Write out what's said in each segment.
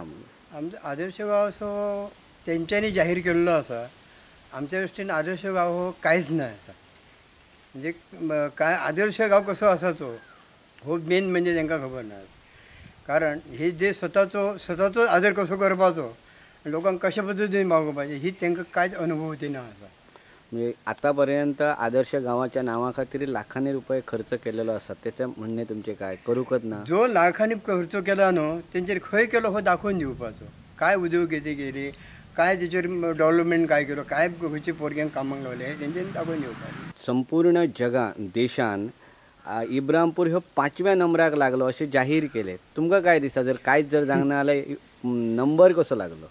गांव म्हणून? आमचो आदर्श गांव असो तेंच्यांनी जाहीर केल्लो आसा. आमच्या दृश्टीन आदर्श गांव हो कांयच ना आसा. म्हणजे काय आदर्श गांव कसो आसा तो हो मेन म्हणजे तांकां खबर ना. कारण हे जे स्वताचो स्वताचो आदर कसो करपाचो, लोकांक कशा पद्दतीन वागोवपाचें ही तांकां कांयच अनुभवती ना आसा. म्हणजे आतापर्यंत आदर्श गांवाच्या नांवा खातीर लाखांनी रुपये खर्च केलेलो आसा, तेचें म्हणणें तुमचें काय करूंकच ना? जो लाखांनी खर्च केला न्हू तेंचेर खंय केलो हो दाखोवन दिवपाचो. काय उद्योगती केली, काय तेचेर डेवलपमेंट काय केलो, काय खंयच्या पोरग्यांक कामाक लावले हें तेंच्यांनी दाखोवन दिवपाचें. संपूर्ण जगान देशान इब्रामपूर ह्यो 5व्या नंबराक लागलो अशें जाहीर केलें, तुमकां काय दिसता? जर कांयच जर जावंक ना जाल्यार नंबर कसो लागलो?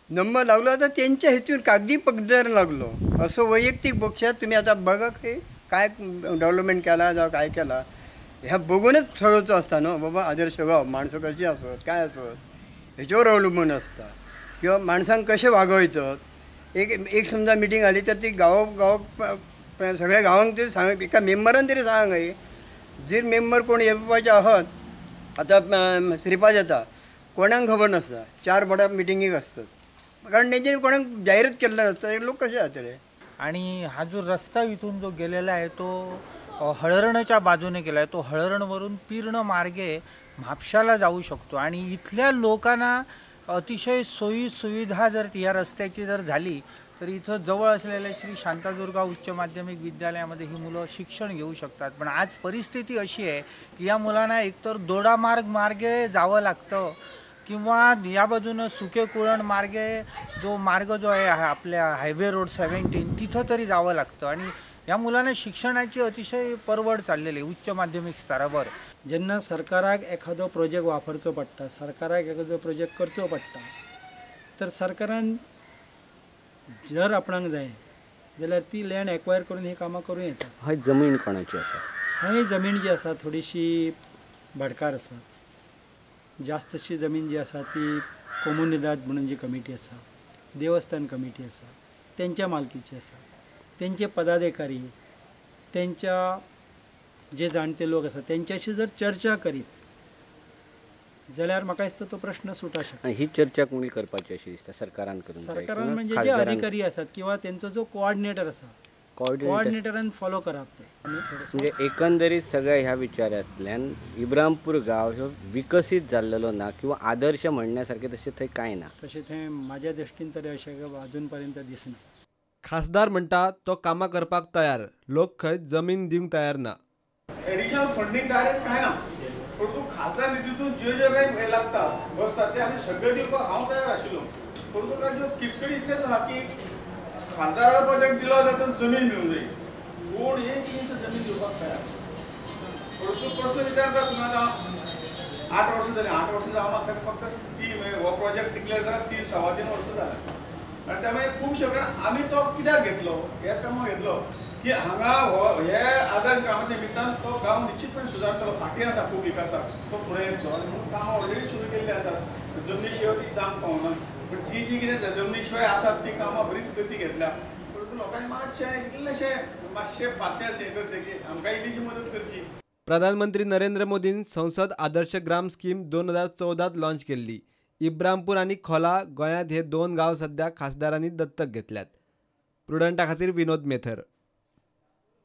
नंबर लागलो आतां तेंच्या हेतून कागदी पगदर लागलो असो वैयक्तीक पक्षात तुमी आतां बघा खंय काय डेवलपमेंट केला जावं काय केला ह्या बघूनच ठरोवचो आसता न्हू बाबा आदर्श गांव माणसं कशी आसत काय आसत हेच्यावर अवलंबून आसता किंवा माणसांक कशें वागयतात. एक एक समजा मिटींग आली तर ती गांव गांव सगळ्या गांवांक ते सांग एका मेंबरान तरी सांग. जर मेंबर कोण येवपाचे आहात आतां श्रीपाद येता कोणाक खबर नासता, 4 बोटां मिटिंगेक आसतात कारण तेंच्यांनी कोणाक जाहीरच केल्लें नासता, लोक कशे जातले. आणि हा जो रस्ता इथून जो गेलेला आहे तो हळर्णच्या बाजूने गेला आहे, तो हळर्णवरून पीर्ण मार्गे म्हापशाला जाऊ शकतो आणि इथल्या लोकांना अतिशय सोयी सुविधा जर या रस्त्याची जर झाली तर इथं जवळ असलेल्या श्री शांतादुर्गा उच्च माध्यमिक विद्यालयामध्ये ही मुलं शिक्षण घेऊ शकतात. पण आज परिस्थिती अशी आहे की या मुलांना एकतर दोडामार्ग मार्गे जावं लागतं किंवा या बाजूनं सुके कुळण मार्गे जो मार्ग जो आहे आपल्या हायवे रोड 17 तिथं तरी जावं लागतं आणि या मुलांना शिक्षणाची अतिशय परवड चाललेली आहे उच्च माध्यमिक स्तरावर. जेन्ना सरकाराक एखादो प्रोजेक्ट वापरचो पडटा, सरकाराक एखादो प्रोजेक्ट करचो पडटा तर सरकारान जर आपणाक जाय जाल्यार ती लँड एक्वायर करून ही कामां करूं येता. हय जमीन कोणाची आसा? हय जमीन जी आसा थोडीशी भाटकार आसा, जास्तशी जमीन जी आसा ती कोमुनिदाद म्हणून जी कमिटी आसा, देवस्थान कमिटी आसा तेंच्या मालकीची आसा. तेंचे पदाधिकारी तेंच्या जे जाणटे लोक आसा तेंच्याशी जर चर्चा करीत जाल्यार म्हाका दिसता तो प्रश्न सुटा शकता. ही चर्चा कोणी करपाची अशी दिसता? सरकारान करूंक जाय? सरकारान म्हणजे जे अधिकारी आसात किंवा तेंचो जो कोऑर्डिनेटर आसा कोऑर्डिनेटरान फॉलो करप ते. म्हणजे एकंदरीत सगळ्या ह्या विचारांतल्यान इब्रामपूर गांव ह्यो विकसीत जाल्लेलो ना किंवा आदर्श म्हणण्यासारखे तशें थंय कांय ना, तशें थंय म्हाज्या दृश्टीन तरी अशें अजून पर्यंत दिसना. खासदार म्हणटा तो कामां करपाक तयार, लोक खंय जमीन दिवंक तयार ना. एडिशनल फंडींग डायरेक्ट काय ना, परंतु खासदार निधीतून जे जे काही हे लागता बसता ते आमी सगळे दिवपाक हांव तयार आशिल्लो. परंतु काय ज्यो किचकडी इतलेच आहा की खासदारा बजेट दिलो जाल्यार जमीन मेळूंक जाय, कोण एक इंच जमीन दिवपाक तयार. परंतु प्रश्न विचारता तुमी आतां 8 वर्सां जालीं, 8 वर्सां जावन आतां फक्त 3 हो प्रोजेक्ट डिक्लेअर जाला 3 3.25 वर्सां जालीं आनी त्यामुळे खुबशे कडेन आमी तो कित्याक घेतलो हेच कामाक घेतलो की हांगा हो हे आदर्श ग्रामाच्या निमित्तान तो गांव निश्चितपणे सुदारतलो, फाटीं आसा खूब विकासाक, तो फुडें येतलो आनी म्हणून कामां ऑलरेडी सुरू केल्लीं आसात. जमनी शिवाय ती जावंक पावना, पूण जी जी कितें जमनी शिवाय आसात ती कामां बरीच गती घेतल्या. परंतु लोकांनी मातशें इल्लेशें मातशें पासियेंस हें करचें की आमकां इल्लीशी मदत करची. प्रधानमंत्री नरेंद्र मोदीन संसद आदर्श ग्राम स्कीम 2014 लॉन्च केल्ली. इब्रामपूर आनी खोला गोंयांत हे 2 गांव सध्या खासदारांनी दत्तक घेतल्यात. प्रुडंटा खातीर विनोद मेथर.